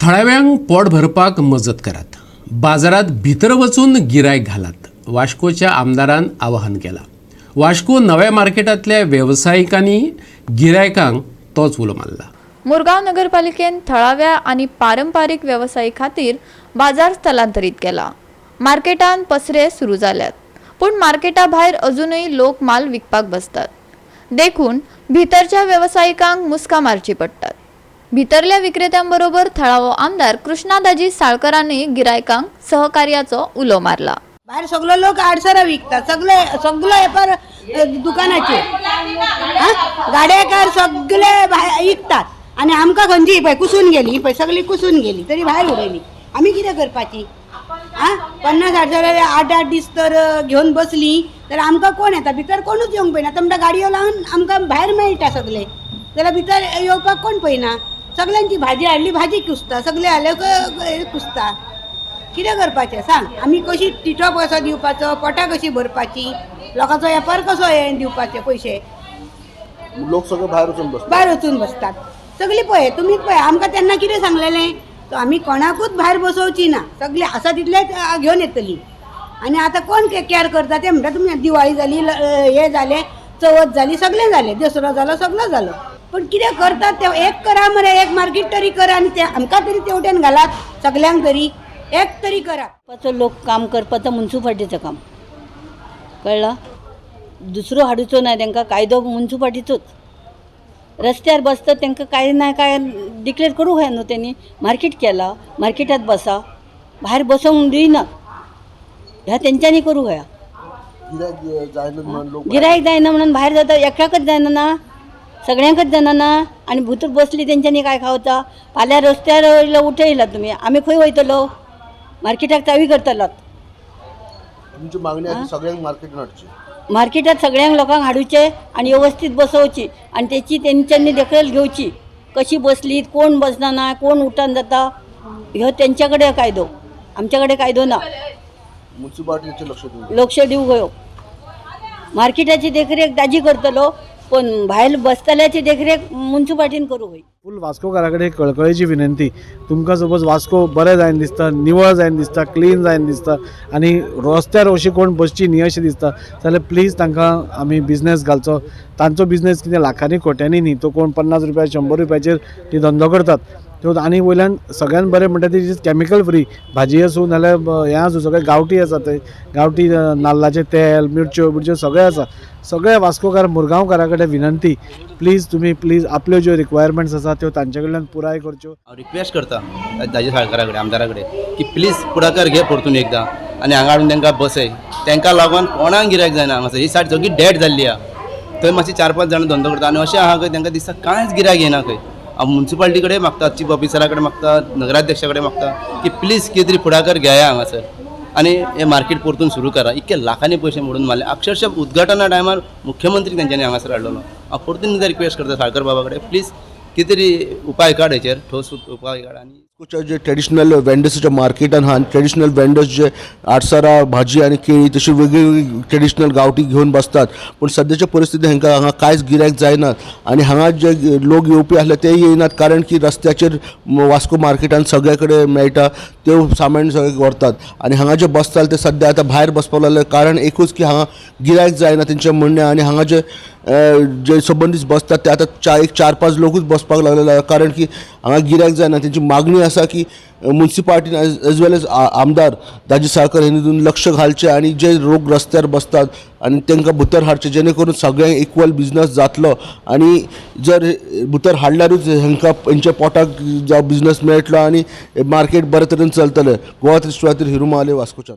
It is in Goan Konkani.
थळाव्यांक पोट भरपाक मजत करात, बाजारात भितर वचून गिरायक घालात, वास्कोच्या आमदारान आवाहन केलां. वास्को नव्या मार्केटांतल्या वेवसायिकांनी गिरायकांक तोच उलो मारला. मुरगांव नगरपालिकेन थळाव्या आनी पारंपारीक वेवसायी खातीर बाजार स्थलांतरीत केला. मार्केटान पसरे सुरू जाल्यात, पूण मार्केटा भायर अजुनूय लोक माल विकपाक बसतात. देखून भितरच्या वेवसायिकांक मुस्कां मारची पडटात. भितरल्या विक्रेत्यांबरोबर थळावो आमदार कृष्णादाजी साळकरांनी गिरायकांक सहकार्याचो उलो मारला. भायर सगलो लोक आडसरां विकतात, सगळे सगलो वेपार दुकानाचेर. आं, गाडेकार सगळे भायर विकतात आनी आमकां खंयची ही पळय कुसून गेली, ही पळय सगळी कुसून गेली तरी भायर उडयली. आमी कितें करपाची? आं, 50 आडसरां 8-8 दीस तर घेवन बसली तर आमकां कोण येता? भितर कोणूच येवंक पळयना. आतां म्हणटा गाडयो लावन आमकां भायर मेळटा सगळें, जाल्यार भितर येवपाक कोण पळयना. सगल्यांची भाजी हाडली, भाजी कुसता, सगळे हाडले कुसता. कितें करपाचें सांग? आमी कशी टिटो कसो दिवपाचो, पोटां कशी भरपाची, लोकांचो वेपार कसो हे दिवपाचे पयशे? लोक सगळे भायर वचून बसतात. भायर वचून बसतात सगळी. पळय, तुमीच पळय, आमकां तेन्ना कितें सांगलेलें? तो आमी कोणाकूच भायर बसोवची ना, सगळी आसा तितलेच घेवन येतली. आनी आतां कोण केअर करता ते म्हणटा तुमी? दिवाळी जाली, हें जालें, चवथ जाली, सगळें जालें, दसरो जालो, सगळो जालो, पण कितें करतात ते? एक करा मरे, एक मार्केट तरी करा आनी ते आमकां तरी तेवटेन घालात, सगल्यांक तरी एक तरी करा. करपाचो लोक काम करपाचो मुन्सिपाल्टीचो काम, कळ्ळा? दुसरो हाडूचो ना तांकां कायदो मुन्सिपाल्टीचोच. रस्त्यार बसतात तांकां काय ना काय डिक्लेर करूंक जाय न्हू तेणी. मार्केट केला, मार्केटात बसा, भायर बसोंक दिना. ह्या तेंच्यांनी करूंक जाय. गिरायक जायना म्हणून लोक गिरायक जायना म्हणून भायर जाता. एकट्याकच जायना ना, सगळ्यांकच जायना ना. आनी भितर बसली तेंच्यांनी काय खावता? फाल्यां रस्त्यार वयलो उठयला तुमी, आमी खंय वयतलो? मार्केटाक चावी करतलात. तुमची मागणी आहे की सगळ्यांक मार्केटात हाडची. मार्केटात सगळ्यांक लोकांक हाडुचे आनी व्यवस्थीत बसोवची आनी तेची तेंच्यांनी दखल घेवची, कशी बसली, कोण बसना ना, कोण उठान जाता. ह्यो तेंच्या कडेन कायदो, आमच्या कडेन कायदो ना. मुन्सिपाल्टीचे लक्ष दिवं. लक्ष दिवंक गयो. मार्केटाची देखरेख ताजी करतलो, पण भायर बसतल्याची देखरेख मुन्सिपाल्टीन करूंक जाय. फूल वास्कोकारा कडेन कळकळीची विनंती, तुमकां सपोज वास्को बरें जायन दिसता, निवळ जायन दिसता, क्लीन जायन दिसता आनी रस्त्यार अशी कोण बसची न्ही अशें दिसता जाल्यार प्लीज तांकां आमी बिजनेस घालचो. तांचो बिजनेस कितें लाखांनी कोट्यांनी न्ही, तो कोण 50 रुपया 100 रुपयाचेर ती धंदो करतात त्यो. आनी वयल्यान सगळ्यान बरें म्हणटा ती कॅमिकल फ्री भाजी आसूं नाल्यार हें आसूं, सगळें गांवठी आसा. थंय गांवठी नाल्लाचें तेल, मिरच्यो बिरच्यो सगळें आसा. सगळ्या वास्कोकार मुरगांवकारा कडेन विनंती, प्लीज तुमी प्लीज आपल्यो ज्यो रिक्वायरमेंट्स आसा त्यो तांचे कडल्यान पुराय करच्यो. हांव रिक्वेस्ट करता दाजी साळकारा कडेन, आमदारा कडेन की प्लीज फुडाकार घे परतून एकदां आनी हांगा हाडून तांकां बसय. तांकां लागून कोणाक गिरायक जायना हांगासर. ही सायड सगळी डेड जाल्ली आहा. थंय मातशे 4-5 जाणां धंदो करता आनी अशें आहा खंय तांकां दिसता कांयच गिरायक येना खंय. हांव मुन्सिपाल्टी कडेन मागता, चीफ ऑफिसरा कडेन मागता, नगराध्यक्षा कडेन मागता की प्लीज कितें तरी फुडाकार घेया हांगासर आनी हें मार्केट परतून सुरू करा. इतके लाखांनी पयशे मोडून मारले. अक्षरशः उद्घाटना टायमार मुख्यमंत्री तेंच्यांनी हांगासर हाडलेलो. हांव परतून एकदां रिक्वेस्ट करता साळकर बाबा कडेन, प्लीज कितें तरी उपाय काड, हेचेर ठोस उपाय काड आनी वास्कोच्या जे ट्रेडिशनल वेंडर्साच्या मार्केटान आहा, ट्रेडिशनल वेंडर्स जे आडसरां, भाजी आनी केळी तशी वेगळी ट्रेडिशनल गांवठी घेवन बसतात, पूण सद्याच्या परिस्थितीत हांकां हांगा कांयच गिरायक जायनात आनी हांगा जे लोक येवपी आसले ते येयनात, कारण की रस्त्याचेर वास्को मार्केटान सगळे कडेन मेळटा त्यो सामान सगळे व्हरतात आनी हांगा जे बसताले ते सद्या आतां भायर बसपाक लागले. कारण एकूच की हांगा गिरायक जायना तेंचें म्हणणें. आनी हांगा जे जे संबंदीत बसतात ते आतां एक 4-5 लोकूच बसपाक लागलेले, कारण की हांगा गिरायक जायना. तेंची मागणी आसा की मुन्सिपाल्टीन एज वेल एज आमदार दाजी साळकर हेणी तितून लक्ष घालचें आनी जे लोक रस्त्यार बसतात आनी तांकां भितर हाडचें, जेणे करून सगळ्यांक इक्वल बिजनस जातलो. आनी जर भितर हाडल्यारूच हांकां हेंच्या पोटाक जावं बिजनस मेळटलो आनी मार्केट बरे तरेन चलतलें. गोवा त्रिश्टी खातीर हिरू महाले, वास्कोच्यान.